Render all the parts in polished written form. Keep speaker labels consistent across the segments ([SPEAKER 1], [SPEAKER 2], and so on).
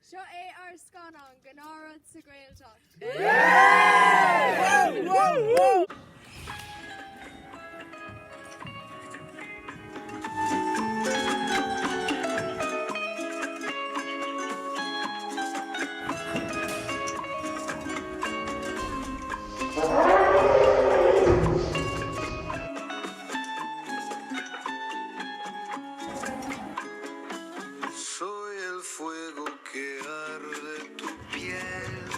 [SPEAKER 1] Seo é ár scannán Gnáthrud sa Ghaeltacht.
[SPEAKER 2] Soy el fuego que arde tu piel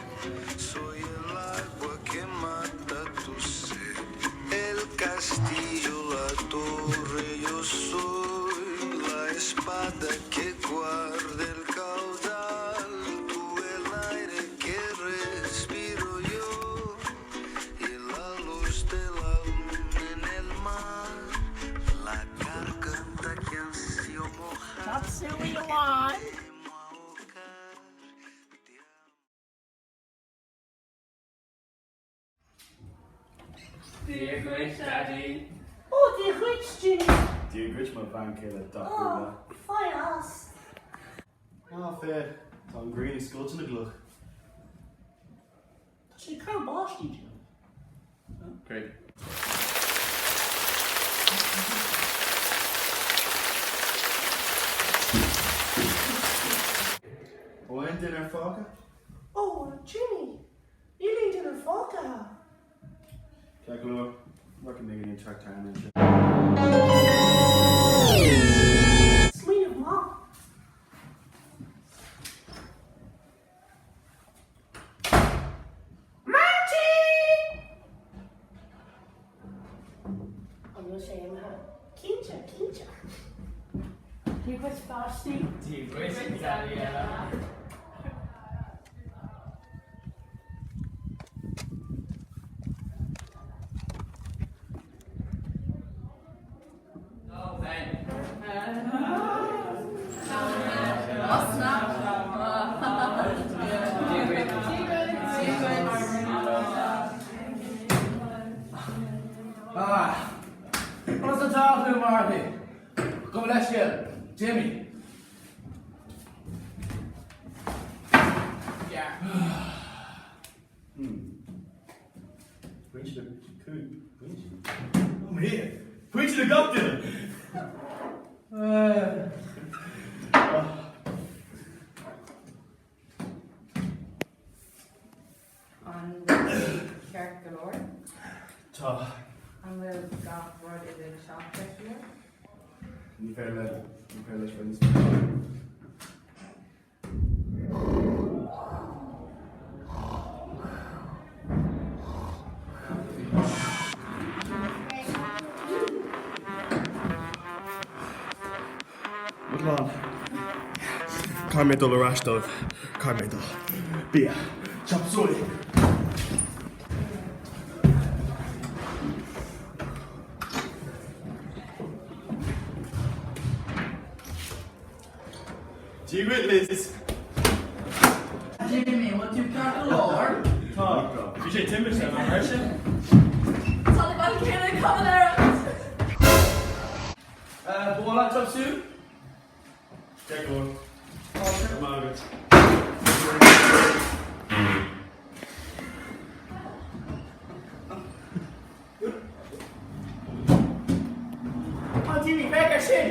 [SPEAKER 2] Soy el agua que mata tu sed El castillo, la torre, yo soy La espada que guarda el caudal Tú el aire que respiro yo Y la luz de la luna en el mar La garganta que ansio mojar
[SPEAKER 3] Chop suey amháin.
[SPEAKER 4] Dia dhuit, Daidí.
[SPEAKER 3] Ó, Dia dhuit, Jimmy.
[SPEAKER 5] Dia dhuit, mo bhean chéile dathúla.
[SPEAKER 3] Ó, faigh as.
[SPEAKER 5] Á, féach, tá an ghrian ag scoilteadh na gcloch.
[SPEAKER 3] Tá sé ag cur báistí, Jimmy.
[SPEAKER 4] Great.
[SPEAKER 5] An bhfuil aon dinnéar fágtha?
[SPEAKER 3] Ó, Jimmy, níl aon dinnéar fágtha.
[SPEAKER 5] Ceart go leor, rachaidh mé go dtí an teach tábhairne ansin.
[SPEAKER 3] Smaoineamh maith. Máirtín! An bhfuil sé imithe? Cinnte, cinnte. Dia dhuit, a pháistí.
[SPEAKER 4] Dia dhuit, Daniela.
[SPEAKER 6] Conas atá tú, Marty? Gabh mo leithscéal, Jimmy.
[SPEAKER 5] Pointe le cúig pointe. Ó mo Dhia! Pointe le gach duine!
[SPEAKER 7] An bhfuil sé ceart go leor?
[SPEAKER 5] Tá.
[SPEAKER 7] An bhfuil gach rud i do theach ceart go leor?
[SPEAKER 5] Ní féidir le, ní féidir leis bheith níos fearr. Lán. Caithfidh mé dul ar ais dóibh. Caithfidh mé dul. Bia. Chop suey. Dia dhuit, Liz.
[SPEAKER 6] Jimmy, bhfuil tú ceart go leor?
[SPEAKER 5] Tá. Bhí sé timpiste, nach raibh sé?
[SPEAKER 1] Tá na bean chéile ag caimiléireacht!
[SPEAKER 6] Ba mhaith leat chop suey?
[SPEAKER 5] Ceart go leor. Go raibh maith agat.
[SPEAKER 6] Á Jimmy, féach air sin!